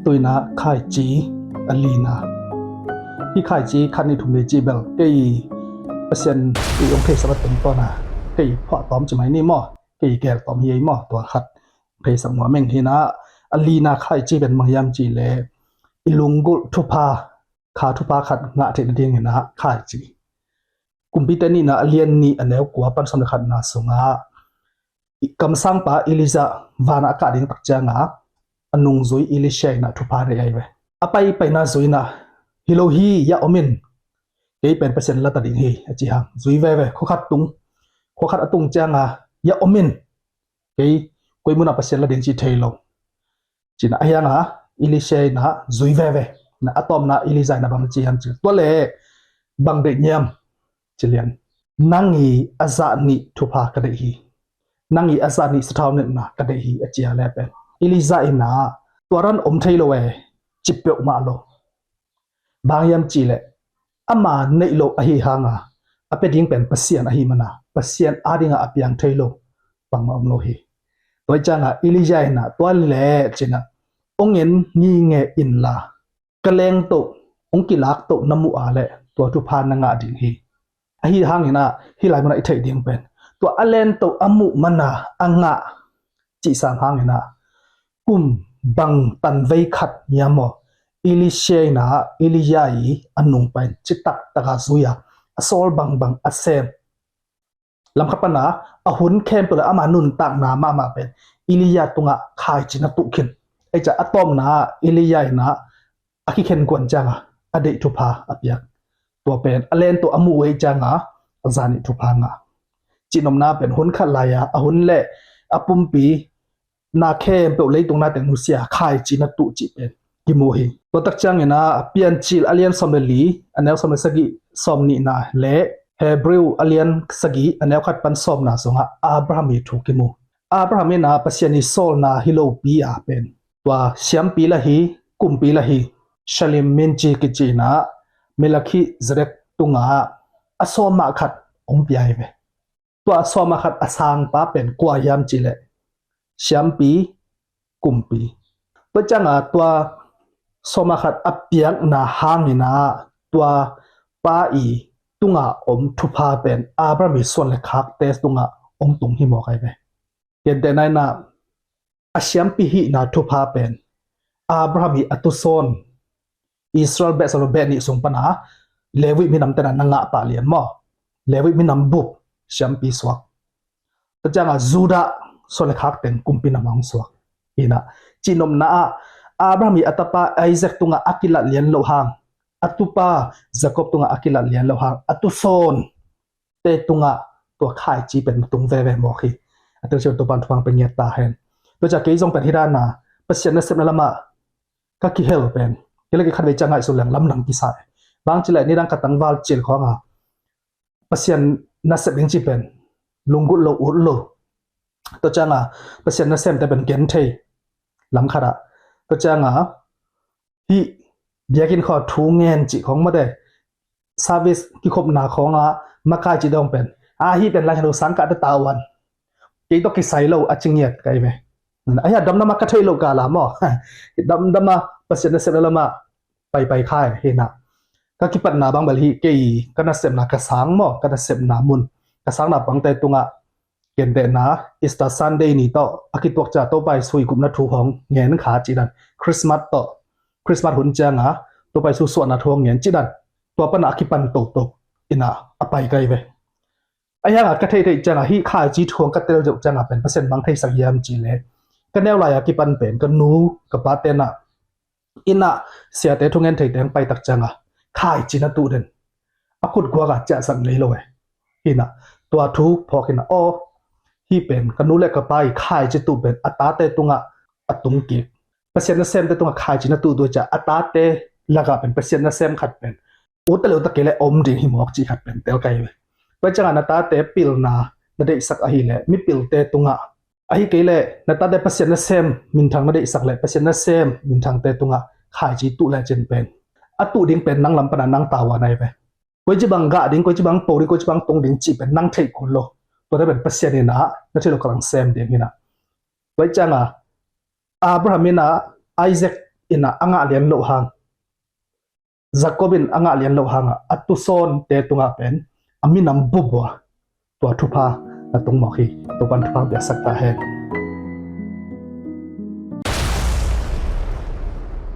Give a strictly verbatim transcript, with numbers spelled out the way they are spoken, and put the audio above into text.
Tuina khaici a lina. Hi khaici khat ni thum ni ci bel kei Pasian i ong thei sabat tungtawna kei phuah tawm ci mai ni maw? Kei gel tawm hi ei maw? Tua khat thei sak mua meng hina. A lina khaici ben mang yam ci le i lunggulh thupha, kha thupha khat ngah theih nadingina khaici. Kumpite nihna a lian nih a neu kua pan sawm le khatna sungah kamsangpa Elijah vana a kah ding tak cianga a nungzui Elisha ina thupha nei ai ve. A pai paina zuina hi lo hi, ya om in, kei pen Pasian lata ding hi a ci hang zui veve. Khuakhat tung, khuakhat a tung cianga ya om in, kei koi muna Pasian la ding ci thei lo. Cina a hianga Elisha ina zui veve. Na a tawmna Elijah ina bang ci hiam ci tua le bang deih niam ci lian. Nang i a zah nih thupha ka deih hi. Nang i a zah nih sathau nitna ka deih hi a cia le pen Elijah ina tua ran om thei lo e, ci peuhmah lo. Bang hiam ci le ama neih lo ahi hanga a pia ding pen Pasian ahi mana Pasian a dinga a piang thei lo bangmah om lo hi. Tua cianga Elijah ina tua le cina ong en nginge inla ka lengtoh ong kilaktoh na muh a le tua thupha na ngah ding hi. Ahi hangina hi lai muna i theih ding pen tua a lengtoh a muh mana a ngah cihsam hangina kum bang tanvei khat niam aw Elisha ina Elijah i a nungpa in citak taka zuia a sawl bangbang a sem. Lamkhat pana a hun khempeuh le ama nuntakna mahmah pen Elijah tungah khaici na tuh khin. Ei ca a tawmna Elijah ina a kikhen kuan cianga a deih thupha a piak. Tua pen a lengtoh a muh ei cianga a zah nih thupha ngah. Cihnopna pen hun khat lai-a a hun le a pumpi na khempeuh leitung na teng nusia khaici na tuh cih pen kimu hi. Tua tak ciangina Piancil a lian sawm le li a neu sawm le sagih sawm nihna le Hebrew a lian sagih a neu khat pan sawmna sungah Abraham i thu kimu. Abraham ina Pasian i sawlna hi lopi a pen tua siampi la hi, kumpi la hi, Shalim minci kicina Melchizedek tungah a sawmah khat ong piai ve. Tua sawma khat a sangpa pen kua hiam cih leh siampi, kumpi. Tua cianga tua sawma khat a piakna hangina tua pa i tunga om thupha pen Abraham i suan le khakte tunga ong tung hi mawk ai ve. Gentehna ina a siampi hihna thupha pen Abraham i a tusawn Israel beh salo beh nih sung pana Levi minam tena na ngah pah lian maw? Levi minam bup siampi suak. Tua cianga Judah suan le khak teng kumpi nam a hong suak. Ina cihnopna ah Abraham i a tapa Isaac tunga a kilat lian loh hang, a tupa Jacob tunga a kilat lian loh hang, a tusawn te tunga tua khaici pen tung veve mawk hi. A tel cian tua pan thupang pen ngiat ta hen. Tua cia kei zong pen hidana Pasian nasepna lama ka kihel pen kila kikhat vei cia ngaihsun leng lamdang kisa. Bang ci leh nidang ka tangval cil khawnga Pasian nasep ding ci pen lunggulh lo, ut lo. Tua cianga Pasian nasemte pen gen thei lam khatah. Tua cianga hih biakinn khaw thu ngen cih khawng mate service kikhopna khawnga makai cih dawng pen a hih pen lai khat lo sangkah te tauan kei tawh kisai lo a ci ngiat kai ve. A hia damdama ka theih lo kala maw? Damdama Pasian nasepna lama paipai khai hina. Ka kipatna bang bel hih kei ka nasepna ka sang maw, ka nasepna mun ka sangna pangte tungah gentehna Easter Sunday ni tawh a kituak cia Topa Jesu i gupna thu hong ngen kha cidan, Christmas tawh, Christmas hun cianga Topa Jesu suahna thu hong ngen cidan, tua pana a kipan toto ina a pai kai ve. A hianga ka theihtheih cianga hih khaici thu hong ka tel deuh cianga pen Pasian bang theisak hiam ci le ka neu lai a kipan pen ka nu ka pa tena ina siate thungen theite hong paitak cianga khaici na tuh den a khut guaka ciahsak ngei lo e. Hina tua thu phawk hina aw hih pen ka nu le ka pa i khaici tuh pen a tate tungah a tung kik. Pasian nasemte tungah khaici na tuh tua cia a tate lakah pen Pasian nasem khat pen ut ta leu ta kei le om ding hi mawk cih khat pen tel kai ve. Tua cianga na tate pilna na deihsak ahileh mipilte tungah ahi kei leh na tate Pasian nasem minthang na deihsak leh Pasian nasem minthangte tungah khaici tuh lecin pen a tuh ding pen nang lam pana nang tawa nai ve. Koici bang gah ding, koici bang po ding, koici bang tung ding cih pen nang theih kul lo. Tuate pen Pasian ina na theih lo ka lang sem ding hina. Tua cianga Abraham ina Isaac in a ngah lian loh hang, Jacob in a ngah lian loh hangah a tusawnte tungah pen a minam bubua tua thupha na tung mawk hi. Topan thupha piaksak ta hen.